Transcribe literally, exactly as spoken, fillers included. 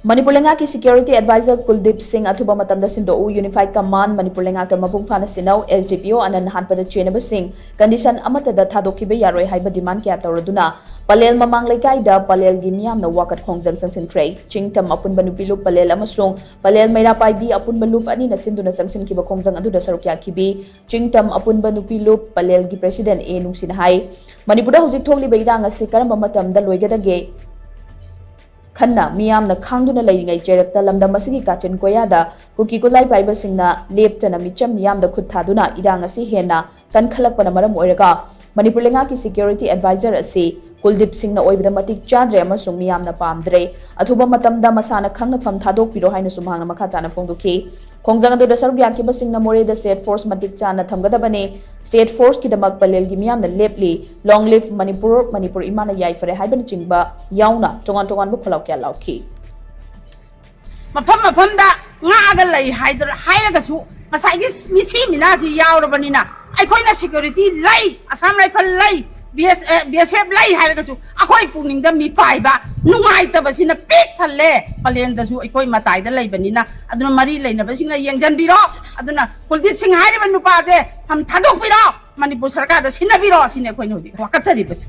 ꯃꯅꯤꯄꯨꯔ ꯂꯩꯉꯥꯛꯀꯤ security advisor ꯀꯨꯜꯗꯤꯞ ꯁꯤꯡ ꯑꯊꯨꯕ ꯃꯇꯝꯗ ꯁꯤꯟꯗꯣꯛꯎ, unified command ꯃꯅꯤꯄꯨꯔ ꯂꯩꯉꯥꯛꯇ ꯃꯄꯨꯡ ꯐꯥꯅ ꯁꯤꯟꯅꯧ, S D P O ꯑꯅꯟ ꯍꯥꯠꯄꯗ ꯆꯦꯟꯅꯕꯁꯤꯡ condition ꯑꯃꯠꯇꯗ ꯊꯥꯗꯣꯛꯈꯤꯕ ꯌꯥꯔꯣꯏ ꯍꯥꯏꯕ demand ꯀꯌꯥ ꯇꯧꯔꯗꯨꯅ ꯄꯂꯦꯜ ꯃꯃꯥꯡ ꯂꯩꯀꯥꯏꯗ ꯄꯂꯦꯜꯒꯤ ꯃꯤꯌꯥꯝꯅ ꯋꯥꯀꯠ ꯈꯣꯡꯖꯪ ꯆꯪꯁꯤꯟꯈ꯭ꯔꯦ꯫ ꯆꯤꯡꯇꯝ ꯑꯄꯨꯟꯕ ꯅꯨꯄꯤ ꯂꯨꯞ ꯄꯂꯦꯜ ꯑꯃꯁꯨꯡ ꯄꯂꯦꯜ ꯃꯩꯔꯥ ꯄꯥꯏꯕꯤ ꯑꯄꯨꯟꯕ ꯂꯨꯞ ꯑꯅꯤꯅ ꯁꯤꯟꯗꯨꯅ ꯆꯪꯁꯤꯟꯈꯤꯕ ꯈꯣꯡꯖꯪ ꯑꯗꯨꯗ ꯁꯔꯨꯛ ꯌꯥꯈꯤꯕꯤ ꯆꯤꯡꯇꯝ ꯑꯄꯨꯟꯕ ꯅꯨꯄꯤ ꯂꯨꯞ ꯄꯂꯦꯜꯒꯤ president ꯑꯦ ꯅꯨꯡꯁꯤꯅ ꯍꯥꯏ, ꯃꯅꯤꯄꯨꯔꯗ ꯍꯧꯖꯤꯛ ꯊꯣꯛꯂꯤꯕ ꯏꯔꯥꯡ ꯑꯁꯤ ꯀꯔꯝꯕ ꯃꯇꯝꯗ ꯂꯣꯏꯒꯗꯒꯦ? ꯈꯟꯅ ꯃꯤꯌꯥꯝꯅ ꯈꯥꯡꯗꯨꯅ ꯂꯩꯔꯤꯉꯩ ꯆꯩꯔꯛꯇ ꯂꯝꯗꯝ ꯑꯁꯤꯒꯤ ꯀꯥꯆꯤꯟ ꯀꯣꯌꯥꯗ ꯀꯨꯀꯤ ꯈꯨꯠꯂꯥꯏ ꯄꯥꯏꯕꯁꯤꯡꯅ ꯂꯦꯞꯇꯅ ꯃꯤꯆꯝ ꯃꯤꯌꯥꯝꯗ ꯈꯨꯠ ꯊꯥꯗꯨꯅ ꯏꯔꯥꯡ ꯑꯁꯤ ꯍꯦꯟꯅ ꯀꯟꯈꯠꯂꯛꯄꯅ ꯃꯔꯝ ꯑꯣꯏꯔꯒ ꯃꯅꯤꯄꯨꯔ ꯂꯩꯉꯥꯛꯀꯤ security advisor ꯑꯁꯤ ꯀꯨꯜꯗꯤꯞ ꯁꯤꯡꯅ ꯑꯣꯏꯕꯗ ꯃꯇꯤꯛ ꯆꯥꯗ꯭ꯔꯦ ꯑꯃꯁꯨꯡ ꯃꯤꯌꯥꯝꯅ ꯄꯥꯝꯗ꯭ꯔꯦ꯫ ꯑꯊꯨꯕ ꯃꯇꯝꯗ ꯃꯁꯥꯅ ꯈꯪꯅꯐꯝ ꯊꯥꯗꯣꯛꯄꯤꯔꯣ ꯍꯥꯏꯅꯁꯨ ꯃꯍꯥꯛꯅ ꯃꯈꯥ ꯇꯥꯅ ꯐꯣꯡꯗꯣꯛꯈꯤ꯫ ꯈꯣꯡꯖꯪ ꯑꯗꯨꯗ ꯁꯔꯨꯛ ꯌꯥꯈꯤꯕꯁꯤꯡꯅ ꯃꯣꯔꯦꯗ state force ꯃꯇꯤꯛ ꯆꯥꯅ ꯊꯝꯒꯗꯕꯅꯤ, state forceꯀꯤꯗꯃꯛ ꯄꯂꯦꯜꯒꯤ ꯃꯤꯌꯥꯝꯅ ꯂꯦꯞꯂꯤ, long live ꯃꯅꯤꯄꯨꯔ, ꯃꯅꯤꯄꯨꯔ ꯏꯃꯥꯅ ꯌꯥꯏꯐꯔꯦ ꯍꯥꯏꯕꯅꯆꯤꯡꯕ ꯌꯥꯎꯅ ꯇꯣꯉꯥꯟ ꯇꯣꯉꯥꯟꯕ ꯈꯣꯜꯂꯥꯎ ꯀꯌꯥ ꯂꯥꯎꯈꯤ꯫ ꯃꯐꯝ ꯃꯐꯝꯗ ꯉꯥꯛꯑꯒ ꯂꯩ ꯍꯥꯏꯗ꯭ꯔ-, ꯍꯥꯏꯔꯒꯁꯨ ꯉꯁꯥꯏꯒꯤ ꯃꯤꯁꯤ ꯃꯤꯅꯥꯁꯤ ꯌꯥꯎꯔꯕꯅꯤꯅ ꯑꯩꯈꯣꯏꯅ security ꯂꯩ, Assam Rifle ꯂꯩ, B S, ꯑꯦ, B S F ꯂꯩ ꯍꯥꯏꯔꯒꯁꯨ ꯑꯩꯈꯣꯏ ꯄꯨꯛꯅꯤꯡꯗ ꯃꯤꯄꯥꯏꯕ, ꯅꯨꯡꯉꯥꯏꯇꯕꯁꯤꯅ ꯄꯤꯛ ꯊꯜꯂꯦ꯫ ꯄꯂꯦꯟꯗꯁꯨ ꯑꯩꯈꯣꯏ ꯃꯇꯥꯏꯗ ꯂꯩꯕꯅꯤꯅ ꯑꯗꯨꯅ ꯃꯔꯤ ꯂꯩꯅꯕꯁꯤꯡꯅ ꯌꯦꯡꯁꯤꯟꯕꯤꯔꯣ꯫ ꯑꯗꯨꯅ ꯀꯨꯜꯗꯤꯞ ꯁꯤꯡ ꯍꯥꯏꯔꯤꯕ ꯅꯨꯄꯥꯁꯦ ꯐꯝ ꯊꯥꯗꯣꯛꯄꯤꯔꯣ, ꯃꯅꯤꯄꯨꯔ ꯁꯔꯀꯥꯔꯗ ꯁꯤꯟꯅꯕꯤꯔꯣ, ꯑꯁꯤꯅꯤ ꯑꯩꯈꯣꯏꯅ ꯍꯧꯖꯤꯛ ꯋꯥꯀꯠꯆꯔꯤꯕꯁꯤ꯫